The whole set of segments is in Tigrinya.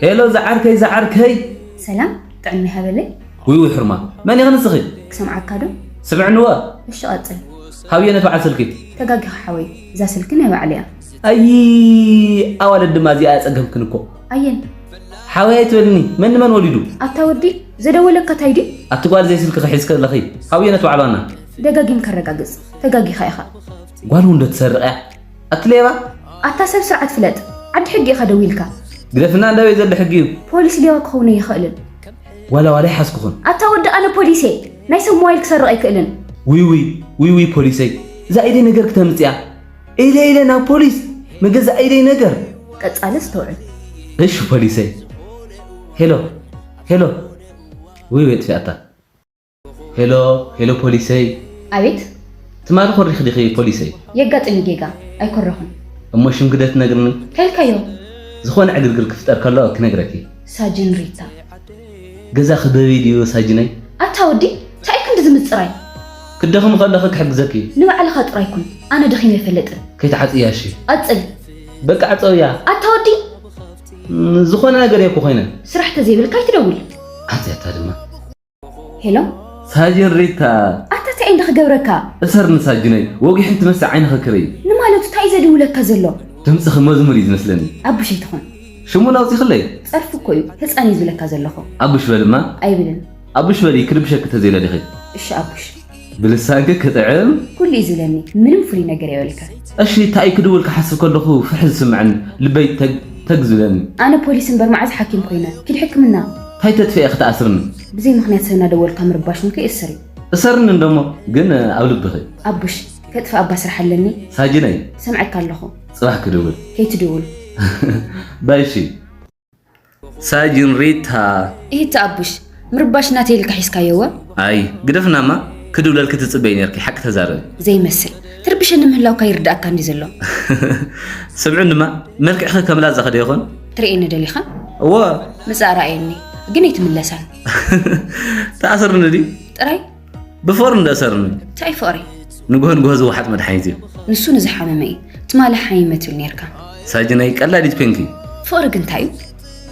ሄሎ፣ ዝዓርከይ፣ ዝዓርከይ። ሰላም፣ ጥዕና ይሃበለይ። ውይ፣ ውይ፣ ሕርማ። መን ኢኺ ንስኺ? ክሰምዓካ ዶ? ስምዕንዋ። እሺ፣ ቀጽል። ሃብየነት በዓል ስልኪ። ተጋጊኻ ሓወይ፣ እዛ ስልኪ ናይ ባዕለይ እያ። ኣይ፣ ኣዋልድ ድማ እዚኣ ኣጸገምክን እኮ። ኣየን? ሓወይ ኣይትበልኒ፣ መን ንመን ወሊዱ? ኣታ ወዲ፣ ዘደወለካ ታይ ድዩ? ኣቲ ጓል ዘይ ስልኪ ኺሒዝኪ ኣለኺ። ሃብየነት ባዕሏና። ደጋጊም ከረጋግጽ፣ ተጋጊኻ ኢኻ። ጓል እውን ዶ ትሰርቕ እያ? ኣቲ ሌባ። ኣታ ሰብ ስርዓት ፍለጥ፣ ዓዲ ሕጊ ኢኻ ደዊልካ። ግደፍና እንዳበይ ዘሎ ሕጊ እዩ። ፖሊስ ሌባ ክኸውን ኣይኽእልን። ዋላ ዋላ ይሓዝኩኹን። ኣታ ወዲ ኣነ ፖሊስ እየ፣ ናይ ሰብ ሞባይል ክሰርቕ ኣይክእልን። ውይ ውይ፣ ውይ ውይ ፖሊሰይ፣ እዛ ኢደይ ነገር ክተምጽያ። ኢለ ኢለ ናብ ፖሊስ፣ መገዛ ኢደይ ነገር። ቀጻለ ኣስተውዕል። እሺ ፖሊሰይ። ሄሎ፣ ሄሎ። ውይ ውይ ጥፊኣታ። ሄሎ፣ ሄሎ ፖሊሰይ። ኣቤት። ትማሊ ኮሪኺ ዲኺ ፖሊሰይ? የጋጥም ጌጋ፣ ኣይኮረኹን። እሞ ሽም ግደ ትነግርኒ? ከልካዮ። ዝኾነ ዕግርግር ክፍጠር ከሎ ክነግረኪ። ሳጅን ሪታ። ገዛ ክበቢ ድዩ ሳጅነይ? ኣታ ወዲ፣ እንታይ ክንዲ ዝምጽራይ? ክደኽም ከለኺ ክሕግዘኪ። ንባዕልኻ ጥራይ ኩን፣ ኣነ ደኺመ ኣይፈልጥን። ከይትዓጽያ እሺ። ኣጽል። በቃ ዓጸውያ። ኣታ ወዲ። ም፣ ዝኾነ ነገር እየ እኮ ኮይነ። ስራሕ ተዘይብልካ ኣይትደውል። ዓጽያታ ድማ። ሄሎ። ሳጅን ሪታ። ኣታ እንታይ እንደ ክገብረካ? እሰርኒ ሳጅነይ፣ ወጊሕን ትመስል ዓይንኺ ክርኢ። ንማለቱ እንታይ እዩ ዘድውለካ ዘሎ? ድምፅኺ መዝሙር እዩ ዝመስለኒ። ኣቡሽ ኣይትኾን። ሽሙ ናውፂኽለይ? ፀርፊ እኮ እዩ፣ ህፃን እዩ ዝብለካ ዘለኹ። ኣቡሽ በልማ። ኣይብልን። ኣቡሽ በሊ፣ ክርብሸኪ ተዘይደሊኺ። እሺ ኣቡሽ። ብልሳንኪ ክጥዕም። ኩሉ እዩ ዝብለኒ፣ ምንም ፍሉይ ነገር የብልካ። እሺ፣ እንታይ ክድውል ክሓስብ ከለኹ ፍርሒ ዝስምዐኒ፣ ልበይ ተግ ተግ ዝብለኒ። ኣነ ፖሊስ እምበር መዓዝ ሓኪም ኮይነ? ኪድ ሕክምና። እንታይ ተጥፍኤ ክትኣስርኒ? ብዘይ ምኽንያት ሰብ እናደወልካ ምርባሽ እውን ከይእስር እዩ። እሰርኒ እንደሞ፣ ግን ኣብ ልብኺ። ኣቡሽ፣ ከጥፍእ እባ ስራሕ ኣለኒ። ሳጅነይ። ሰምዐካ ኣለኹ። ጽባሕ ክድውል። ከይትድውል። ባይ እሺ። ሳጅን ሪታ። ኢሂ ኣቡሽ፣ ምርባሽ ናተይ ኢልካ ሒዝካዮ እወ? ኣይ፣ ግደፍናማ፣ ክድውለልኪ ትጽበዪ ኔርኪ፣ ሓቂ ተዛረቢ። ዘይመስል። ትርብሸኒ ምህላውካ ይርድኣካ እንዲ ዘሎ። ስምዕኒ ድማ፣ መልክዕኺ ከም ላዛ ከ ዶ ይኾን? ትርእየኒ ደሊኻ? እወ። ምጻእ ረኣየኒ፣ ግን ኣይትምለሳን። ተኣስርኒ ድዩ? ጥራይ? ብፍቕሪ እንዶ እሰርኒ። እንታይ ፍቕሪ? ንግሆ ንግሆ ዝወሓጥ መድሓኒት እዩ። ንሱ ንዝሓመመ እዩ። ትማሊ ሓሚመ ትብል ኔርካ። ሳጅነይ ቀላዲት ኮንኪ። ፍቕሪ ግን እንታይ እዩ?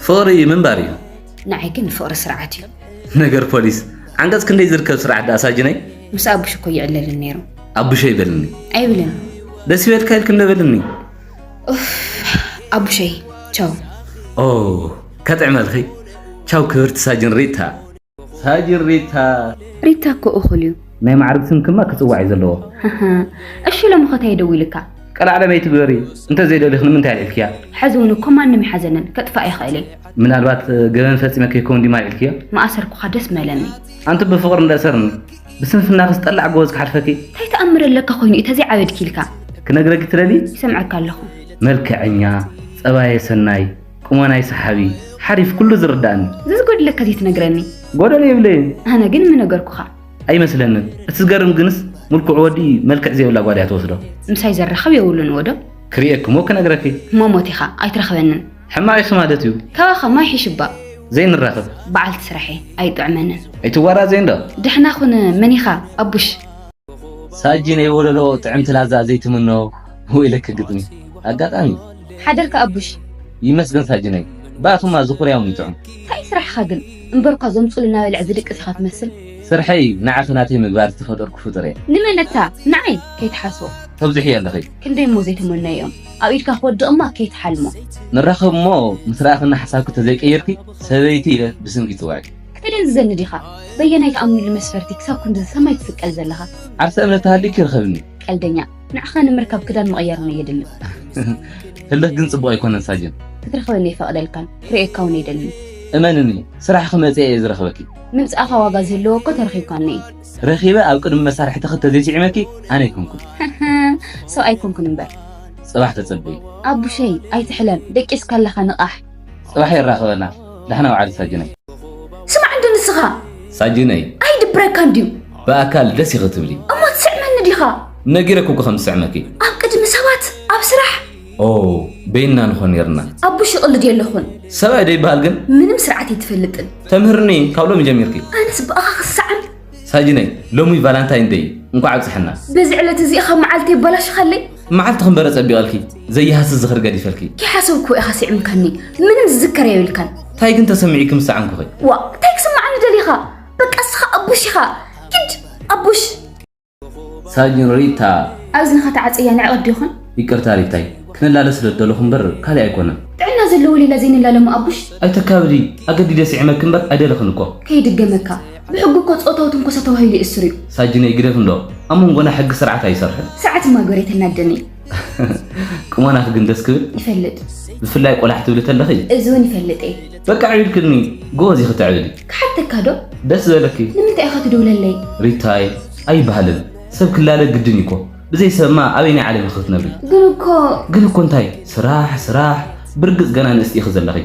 ፍቕሪ ምንባር እዩ። ንዓይ ግን ፍቕሪ ስርዓት እዩ። ነገር ፖሊስ፣ ዓንቀጽ ክንደይ ዝርከብ ስርዓት ደኣ ሳጅነይ? ምስ ኣቡሽ እኮ ይዕለልን ነይሩ። ኣቡሸይ በልኒ። ኣይብልን። ደስ ይበልካ ኢልኪ እንዶ በልኒ። ኡፍ፣ ኣቡሸይ፣ ቻው። ኦ፣ ከጥዕመልኺ። ቻው ክብርቲ ሳጅን ሪታ። ሳጅን ሪታ። ሪታ እኮ እኹል እዩ። ናይ ማዕርግ ስምክማ ክጽዋዕ እዩ ዘለዎ። ሃሃ፣ እሺ ሎሚ ኸ እንታይ ደዊልካ? ቀልዓለም ኣይትግበሪ። እንተ ዘይደሊኺ ንምንታይ ኣልዒልክያ? ሕዚ እውን እኮ ማንም ይሓዘንን፣ ከጥፍኣ ይኽእል እየ። ምናልባት ገበን ፈጺመ ከይከውን ዲማ ኣልዒልክዮ? ምኣሰርኩኻ ደስ ምበለኒ። ኣንቲ ብፍቕሪ እንዳእሰርኒ፣ ብስንፍናኺ ዝጠላዕ ጎበዝ ክሓልፈኪ። እንታይ ተኣምር ኣለካ ኮይኑ እዩ ተዘይዓበድኪ ኢልካ? ክነግረኪ ትደልዪ? ይሰምዐካ ኣለኹ። መልክዐኛ፣ ጸባየ ሰናይ፣ ቁመናይ ሰሓቢ፣ ሓሪፍ ኩሉ ዝርድኣኒ። እዚ ዝጎድለካ ዘይትነግረኒ? ጎደሎ የብለይን። ኣነ ግን ምነገርኩኻ። ኣይመስለንን። እቲ ዝገርም ግንስ፣ ምልኩዕ ወዲ መልክዕ ዘይብላ ጓል እያ ትወስዶ። ምሳይ ዘራኽብ የብሉን ወዶ። ክርእየኪ እሞ ክነግረኪ። እሞ ሞት ኢኻ፣ ኣይትረኽበንን። ሕማቕ ኢኺ ማለት እዩ። ካባኻ ማይ ሒሽባ። ዘይንራኸብ። በዓልቲ ስራሐይ፣ ኣይጥዕመንን። ኣይትዋራዘይ እንዶ። ደሕና ኩን፣ መን ኢኻ? ኣቡሽ። ሳጅነይ ወለሎ ጥዕምቲ ላዛ ዘይትምኖ ወይለኪ ግጥሚ። ኣጋጣሚ። ሓደርካ ኣቡሽ። ይመስገን ሳጅነይ። ባእቱማ ዝኹርያውን ይጥዑም። እንታይ ስራሕኻ ግን? እምበርኳ ዘምፅሉ እናበልዐ ዝድቅስ ኢኻ ትመስል። ስርሐይ ንዓኺ ናተይ ምግባር ዝተፈጠርኩ ፍጡር እየ። ንመን እታ? ንዓይ? ከይትሓስቦ። ተብዝሕዮ ኣለኺ። ክንደይ እሞ ዘይተመነዮም። ኣብ ኢድካ ክወድቕ እማ ከይትሓልሞ። ንራኸብ እሞ ምስ ረኣኽና ሓሳብኪ ተዘይቀየርኪ ሰበይቲ ኢለ ብስምኪ ይፅውዐኪ። ክተደንዝዘኒ ዲኻ? በየናይ ተኣምንሉ መስፈርቲ ክሳብ ክንድዚ ሰማይ ትስቀል ዘለኻ? ዓርሰ እምነት ተሃልዩኪ ርኸብኒ። ቀልደኛ። ንዓኻ ንምርካብ ክዳን ምቕያር እውን ኣየድልን። ህልኽ ግን ጽቡቕ ኣይኮነን ሳጅን። ክትረኽበኒ ኣይፈቕደልካን፣ ክርእየካ እውን ኣይደልን። እመንኒ፣ ስራሕ ክመጽእ እየ ዝረኽበኪ። ምምጻእኻ ዋጋ ዝህልዎ እኮ ተረኺብካኒ እዩ። ረኺበ ኣብ ቅድሚ መሳርሕትኺ ተዘይስዒመኪ ኣነ ኣይኮንኩን። ሰብኣይ ኣይኮንኩን እምበር። ጽባሕ ተጸበዪ። ኣቡሸይ፣ ኣይትሕለም፣ ደቂስካ ኣለኻ ንቓሕ። ጽባሕ የራኽበና። ዳሕና ውዓሊ ሳጅነይ። ስማዕ እንዶ ንስኻ። ሳጅነይ። ኣይድብረካን ድዩ? ብኣካል ደስ ኢኺ ትብሊ። እሞ ትስዕመኒ ዲኻ? ነጊረኪ እኮ ከም ዝስዕመኪ። ኣብ ቅድሚ ሰባት፣ ኣብ ስራሕ። ኦ፣ በይንና ንኾን ነይርና። ኣቡሽ ይቕልድ የለኹን። ሰብኣይ ዶ ይበሃል ግን? ምንም ስርዓት ኣይትፈልጥን። ተምህርኒ ካብ ሎሚ ጀሚርኪ። ኣነስ ብኣኻ ክሰዓም። ሳጅነይ፣ ሎሚ ቫላንታይን ደይ፣ እንኳዕ ኣብፅሐና። በዚ ዕለት እዚ ኢኻ መዓልተይ ኣበላሽኻለይ። መዓልቲ ክንበረ ጸቢቐልኪ፣ ዘይሃስስ ዝኽሪ ገዲፈልኪ። ከይሓሰብኩ ኢኻ ስዒምካኒ። ምንም ዝዝከር የብልካን። እንታይ ግን ተሰሚዑኪ ምስ ሰዓምኩኺ? ዋ እንታይ ክስምዓኒ ደሊኻ? በቃ እስኻ ኣቡሽ ኢኻ። ኪድ ኣቡሽ። ሳጅን ሪታ። ኣብ እዝንኻ ተዓጽያ ንዕቐት ዶ ይኾን? ይቅርታ ሪታይ፣ ክነላለ ስለ ዝደለኹ እምበር ካልእ ኣይኮነን። ጥዕና ዘለዎ ሌላ ዘይንላለሙ ኣቡሽ። ኣይተካብዲ፣ ኣገዲደ ስዒመኪ እምበር ኣይደለኽን እኮ። ከይድገመካ። ብሕጊ እኮ ጾታዊ ትንኮሳ ተባሂሉ ይእስር እዩ። ሳጅነይ ግደፍ እንዶ፣ ኣብ መንጎና ሕጊ ስርዓት ኣይሰርሕን። ሰዓት እማ ግበር ኣይተናደኒ። ቁመናኺ ግን ደስ ክብል። ይፈልጥ። ብፍላይ ቆላሕ ትብሊ ተለኺ። እዚ እውን ይፈልጥ እየ። በቃ ዕቢድክኒ፣ ጎበዝ ኢኺ ተዕብዲ። ክሓተካ ዶ? ደስ ዝበለኪ። ንምንታይ ኢኻ ትድውለለይ? ሪታይ፣ ኣይበሃልን። ሰብ ክላለ ግድን እዩ እኮ። ብዘይ ሰብማ ኣበይናይ ዓለም ኢኺ ክትነብሪ? ግን እኮ ግን እኮ እንታይ? ስራሕ፣ ስራሕ። ብርግጽ ገና ንእስቲ ኢኺ ዘለኺ።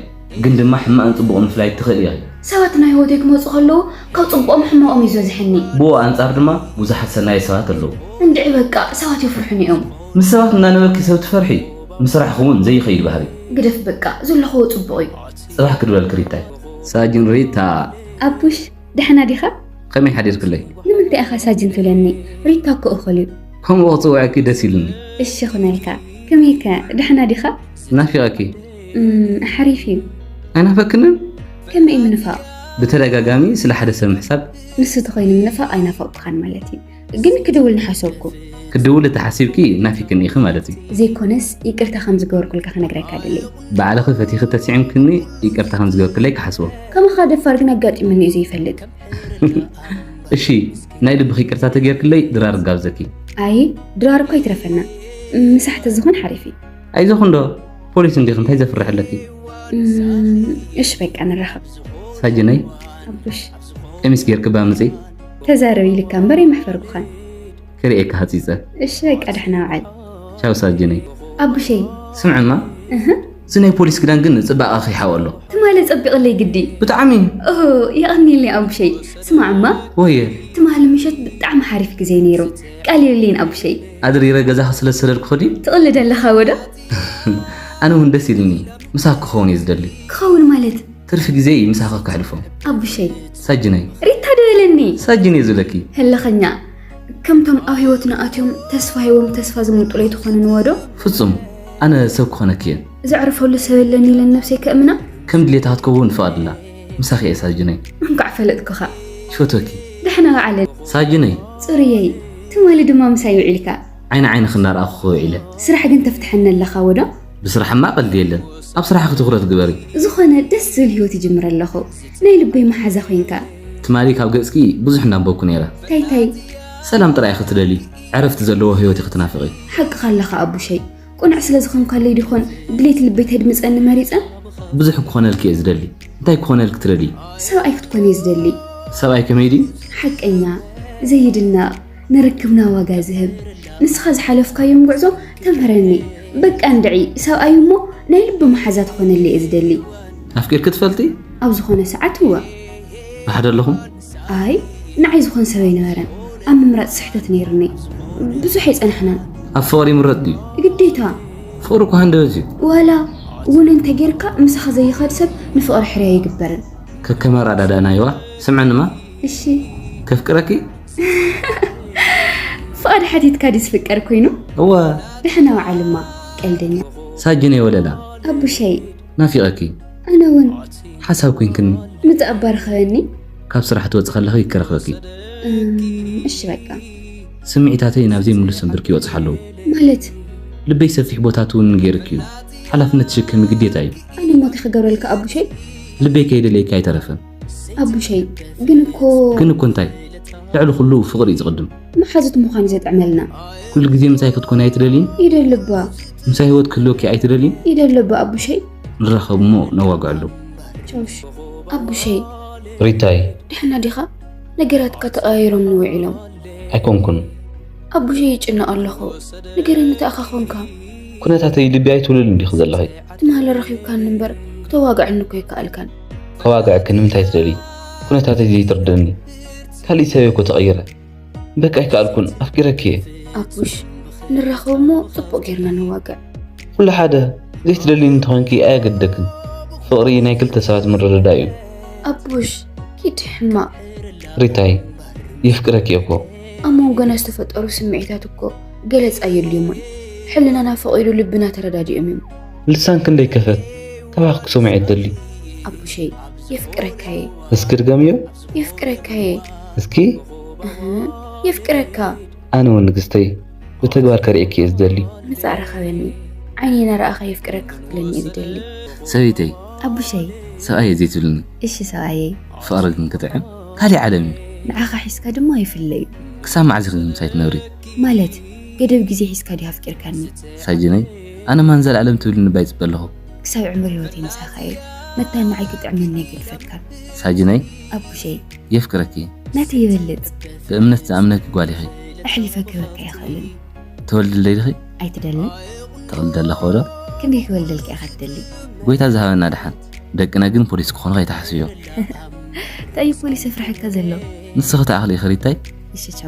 ግን ድማ ሕማቕን ጽቡቕን ምፍላይ ትኽእሊ ኢኺ። ሰባት ናብ ህይወተይ ክመጹ ከለዉ ካብ ጽቡቖም ሕማቖም እዩ ዝበዝሐኒ። ብኡ ኣንጻር ድማ ብዙሓት ሰናየ ሰባት ኣለዉ። እንድዒ በቃ ሰባት የፍርሑኒ እዮም። ምስ ሰባት እናነበርኪ ሰብ ትፈርሒ፣ ምስ ስራሕኺ እውን ዘይኸይድ ባህሪ። ግደፍ በቃ፣ ዘለኽዎ ጽቡቕ እዩ። ጽባሕ ክድበልኪ ሪታይ። ሳጅን ሪታ። ኣቡሽ፣ ደሕና ዲኻ? ከመይ ሓዲርክለይ? ንምንታይ ኢኻ ሳጅን ትብለኒ? ሪታ እኮ እኹል እዩ። ከምኡ ክጽውዐኪ ደስ ኢሉኒ። እሺ ኹነልካ። ከመይከ፣ ደሕና ዲኻ? ናፊቐኪ። እም፣ ሓሪፍ እዩ። ኣይናፈክንን? ከመይ ምንፋቕ? ብተደጋጋሚ ስለ ሓደ ሰብ ምሕሳብ። ንሱ ተኾይኑ ምንፋቕ ኣይናፈቕኩኻን ማለት እዩ። ግን ክድውል ንሓሰብኩ። ክድውል እተሓሲብኪ ናፊክኒ ኢኺ ማለት እዩ። ዘይኮነስ ይቅርታ ከም ዝገበርኩልካ ክነግረካ ደለይ። ባዕልኺ ፈቲኺ ተስዒምክኒ ይቅርታ ከም ዝገበርክለይ ክሓስቦ። ከማኻ ደፋር ግን ኣጋጢሙኒ እዩ ዘይፈልጥ። እሺ፣ ናይ ልብኺ ይቅርታ ተገይርክለይ ድራር እጋብዘኪ። ኣይ ድራር እኮ ኣይትረፈና። ምሳሕ ተዝኾን ሓሪፍ እዩ። ኣይዞኽን ዶ ፖሊስ እንዲኺ እንታይ ዘፍርሕ ኣለኪ? እም፣ እሺ በቃ ንራኸብ። ሳጅነይ ኣቡሽ ቀሚስ ገይርኪ ባምፂ ተዛረብ ኢልካ እምበር የመሕፈርኩኻን። ክርእየካ ሃፂፀ። እሺ በቃ ደሕና ውዓል። ቻው ሳጅነይ። ኣቡሸይ ስምዕማ እህ እዚ ናይ ፖሊስ ክዳን ግን ፅባቐ ከይሓው ኣሎ። ትማሊ ጸቢቕለይ ግዲ። ብጣዕሚ ኦ የቐኒለይ ኣቡሸይ። ስማዕማ ወየ ትማሊ ምሸት ብጣዕሚ ሓሪፍ ግዜ ነይሩ። ቃል የብለይን ኣቡሸይ። ኣድሪረ ገዛኺ ስለ ዝሰደድኩ ኸዲ ትቕልድ ኣለኻ ወዶ? ኣነ እውን ደስ ኢልኒ። ምሳኺ ክኸውን እየ ዝደሊ። ክኸውን ማለት? ትርፊ ግዜ ምሳኺ ከሕልፎ። ኣቡሸይ ሳጅነይ ሪታ ደበለኒ። ሳጅን እየ ዝብለኪ። ህለኸኛ ከምቶም ኣብ ህይወትና ኣትዮም ተስፋ ሂቦም ተስፋ ዝምልጡለይ ትኾንንዎ ዶ? ፍጹም ኣነ ሰብ ክኾነኪ እየ። ዘዕርፈሉ ሰብ የለን ኢለን ነብሰይ ከእምና። ከም ድሌታ ክትከውን ፍቓድላ። ምሳኺ እየ ሳጅነይ። እንኳዕ ፈለጥኩኻ። ሽፈቶኪ። ደሕና ውዓለኒ ሳጅነይ። ጽሩየይ። ትማሊ ድማ ምሳይ ውዒልካ። ዓይኒ ዓይንኺ እናረኣኹ ውዒለ። ስራሕ ግን ተፍትሐኒ ኣለኻ ወዶ? ብስራሕማ ቀልዲ የለን። ኣብ ስራሕኺ ትኹረት ግበሪ። ዝኾነ ደስ ዝብል ህይወት ይጅምር ኣለኹ። ናይ ልበይ መሓዛ ኮይንካ። ትማሊ ካብ ገጽኪ ብዙሕ እናንበብኩ ነይረ። ታይ ታይ? ሰላም ጥራይ ኢኺ ትደሊ። ዕረፍቲ ዘለዎ ህይወት ኢኺ ትናፍቒ። ሓቅኻ ኣለኻ ኣቡሸይ። ቁኑዕ ስለ ዝኾንካለይ ዲኾን ድሌት ልበይ ተድምጸኒ መሪጸ? ብዙሕ ክኾነልኪ እየ ዝደሊ። እንታይ ክኾነልኪ ትደሊ? ሰብኣይ ክትኮን እየ ዝደሊ። ሰብኣይ ከመይ ድዩ? ሓቀኛ፣ ዘይድነቕ፣ ንርክብና ዋጋ ዝህብ። ንስኻ ዝሓለፍካዮም ጉዕዞ ተምህረኒ። በቃ እንድዒ ሰብኣይ እሞ ናይ ልቢ መሓዛ ትኾነለይ እየ ዝደሊ። ኣፍቂርኪ ትፈልጢ? ኣብ ዝኾነ ሰዓት እወ። ብሓደ ኣለኹም? ኣይ ንዓይ ዝኾን ሰብ ኣይነበረን። ኣብ ምምራጽ ስሕተት ነይሩኒ። ብዙሕ ኣይጸናሕናን። ኣብ ፍቕሪ ይምረጽ ድዩ? ግዴታ። ፍቕሪ እኮ ሃንደበት እዩ። ዋላ እውን እንተጌርካ ምሳኻ ዘይኸድ ሰብ ንፍቕሪ ሕርያ ኣይግበርን። ከከም ኣረዳድኣና ይዋ። ስምዐንማ። እሺ። ከፍቅረኪ? ፍቓድ ሓቲትካ ድዩ ዝፍቀር ኮይኑ? እወ። ደሕና ውዓልማ ቀልደኛ። ሳጅነይ ወለላ። ኣቡሸይ። ናፊቐኪ። ኣነ እውን። ሓሳብ ኮይንክኒ። ምትኣባ ርኸበኒ። ካብ ስራሕ ትወፂ ከለኺ ይከረኽበኪ። እም፣ እሺ በቃ። ስምዒታተይ ናብ ዘይምልሶም ብርኪ ይበፅሑ ኣለዉ። ማለት? ልበይ ሰፊሕ ቦታ ትውንን ገይርኪ እዩ። ሓላፍነት ትሽከሚ ግዴታ እዩ። ኣነ እሞ እንታይ ክገብረልካ ኣቡሸይ? ልበይ ከይደለየኪ ኣይተረፈን። ኣቡሸይ ግን እኮ ግን እኮ እንታይ? ልዕሊ ኩሉ ፍቕሪ እዩ ዝቕድም። መሓዙት ምዃን እዩ ዘጥዕመልና። ኩሉ ግዜ ምሳይ ክትኮኒ ኣይትደልይን? ይደልባ። ምሳይ ህይወት ክህልወኪ ኣይትደልይን? ይደልባ ኣቡሸይ። ንራኸብ እሞ ነዋግዐሉ። ቻውሽ ኣቡሸይ። ሪታይ። ደሕና ዲኻ? ነገራትካ ተቐያይሮም ንውዒሎም። ኣይኮንኩን። ኣቡሸይ ይጭነቕ ኣለኹ። ንገረኒ እንታይ ኢኻ ኾንካ? ኩነታተይ ልቢ ኣይትብልሉ እንዲኺ ዘለኺ። ትማሊ ረኺብካኒ እምበር ክተዋግዐኒ እኮ ኣይከኣልካን። ከዋግዐኪ ንምንታይ ትደልዪ? ኩነታተይ ዘይትርድእኒ። ካሊእ ሰብ እኮ ተቐይረ። በቃ ኣይከኣልኩን፣ ኣፍቂረኪ እየ። ኣቡሽ፣ ንራኸብ እሞ ጽቡቕ ጌርና ንዋጋእ። ኩሉ ሓደ፣ ዘይትደልይኒ እንተኾይንኪ ኣየገድደክን። ፍቕሪ ናይ ክልተ ሰባት ምርድዳእ እዩ። ኣቡሽ፣ ኪድ ሕማቕ። ሪታይ፣ የፍቅረኪ እየ እኮ። ኣብ መንጎና ዝተፈጠሩ ስምዒታት እኮ ገለጻ የድልዮምን። ሕልናና ፈቒዱ ልብና ተረዳዲኦም እዮም። ልሳን ክንደይ ከፈት፣ ካባኺ ክሰምዖ እየ ዝደሊ። ኣቡሸይ፣ የፍቅረካየ። እስኪ ድገምዮ። የፍቅረካየ። እስኪ እህ፣ የፍቅረካ። ኣነ እውን ንግስተይ፣ ብተግባር ከርእየኪ እየ ዝደሊ። ምጻእ ርኸበኒ። ዓይነይ እናረኣኻ የፍቅረካ ክትብለኒ እየ ዝደሊ። ሰበይተይ፣ ኣቡሸይ። ሰብኣየ ዘይትብልኒ እሺ ሰብኣየይ። ፍቕሪ ግን ክጥዕም ካሊእ ዓለም እዩ። ንዓኻ ሒዝካ ድማ ይፍለዩ። ክሳብ መዓዝ ኢኺ ምሳይ ትነብሪ? ማለት፣ ገደብ ግዜ ሒዝካ ድዩ ኣፍቂርካኒ? ሳጅነይ፣ ኣነ ማን ዘላለም ትብልኒ እባ ይጽበ ኣለኹ። ክሳብ ዕምር ህይወተይ ምሳኻ እየ። መታን ንዓይ ክጥዕመኒ ኣይገድፈካን። ሳጅነይ፣ ኣቡሸይ። የፍቅረኪ። ናተይ ይበልጽ። ብእምነት ዝኣምነኪ ጓል ኢኺ። ኣሕሊፈ ክህበካ ኣይኽእልን። ትወልድለይ ዲኺ? ኣይትደልን? ትቕልደላ ኮዶ? ክንደይ ክወልደልካ ኢኻ ትደሊ? ጎይታ ዝሃበና ደሓን። ደቅና ግን ፖሊስ ክኾኑ ከይትሓስብዮ። እንታይ እዩ ፖሊስ የፍርሐካ ዘሎ? ንስኺ ተኣኽሊ ኢኺ ሪታይ? እሺ ቻው።